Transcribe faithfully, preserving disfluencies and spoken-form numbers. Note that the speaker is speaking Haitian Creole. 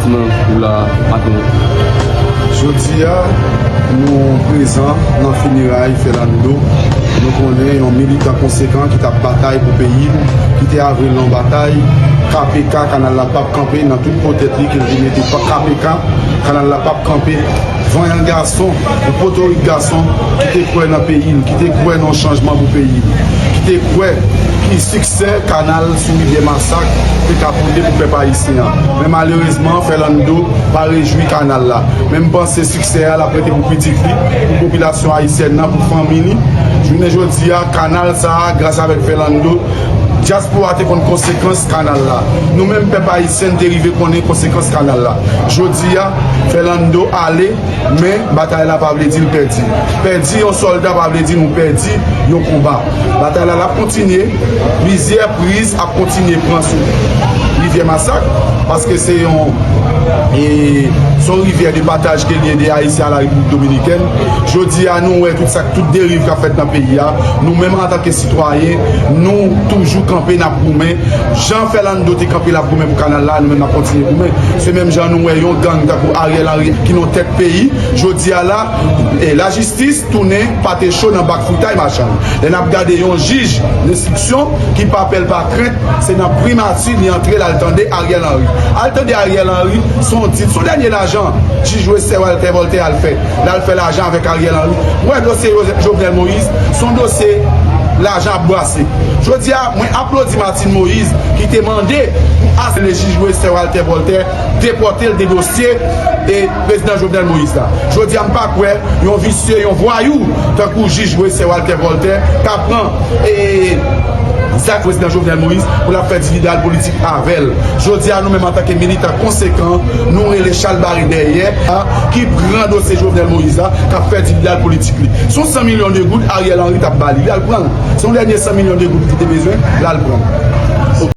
Nan ou la maten. Jodi a, nou prezan nan fineray Fernando. Nou konnen yon militan konsekan ki t ap batay pou peyi l, ki te avwe l nan batay. K P K, kanal la p ap kanpe, nan tout po tèt li ke l te mete pa K P K, kanal la p ap kanpe. Vanyan gason, yon potorik gason ki te kwè nan peyi l, ki te kwè nan chanjman pou peyi l, ki te kwè ki siksè kanal sou rivyè Masak te ka pote pou pèp ayisyen an. Men malerezman, Fernando pa rejwi kanal la. Men m panse siksè a l ap rete pou pitit li, pou popilasyon ayisyèn nan, pou fanmi li. Jounen jodi a, kanal sa a, gras avèk Fernando, dyaspora te konn konsekans kanal la. Nou menm pèp ayisyen, n te rive konnen konsekans kanal la. Jodi a, Fernando ale, men batay la pa vle di l pèdi. Pèdi yon sòlda pa vle di nou pèdi yon konba. Batay la, l ap kontinye. Plizyè priz ap kontinye pran sou rivyè Masak, paske se yon, e, se yon rivyè de pataj ke l ye de Ayisyen a la Repiblik Dominikèn. Jodi a, nou wè tout sa, tout deriv k ap fèt nan peyi a. Nou menm, antanke sitwayen, nou toujou kanpe, n ap goumen. Jan Fernando te kanpe, l ap goumen pou kanal la, nou menm, n ap kontinye goumen. Se menm jan nou wè yon gang tankou Ariel Henry ki nan tèt peyi. Jodi a la, e, lajistis tounen pate cho nan bak fritay machann. Lè n ap gade yon jij lenstriksyon ki pa pè l pa krent, se nan primati li antre, l al tande Ariel Henry. Al tande Ariel Henry, se yon dit, se yon dènye lajan jij Wester Walter Voltaire al fè. L al fè lajan avèk Ariel Henry. Ou wè dosye Joseph, Jovenel Moïse, se yon dosye lajan ap brase. Jodi a, mwen aplodi Martine Moïse ki te mande pou asile jij Wester Walter Voltaire depòte l de dosye e prezidan Jovenel Moïse la. Jodi a, m pa kwè yon visye, yon vwayou tankou jij Wester Walter Voltaire ka pran e zak prezidan Jovenel Moïse pou l ap fè dividal politik avè l. Jodi a, nou menm antanke militan konsekan, nou rele chalbari dèyè a ki pran dosye Jovenel Moïse la, k ap fè dividal politik li. Se yon san milyon de goud Ariel Henry t ap ba li, l al pran l. Se yon dènye san milyon de goud li te bezwen, l al pran l.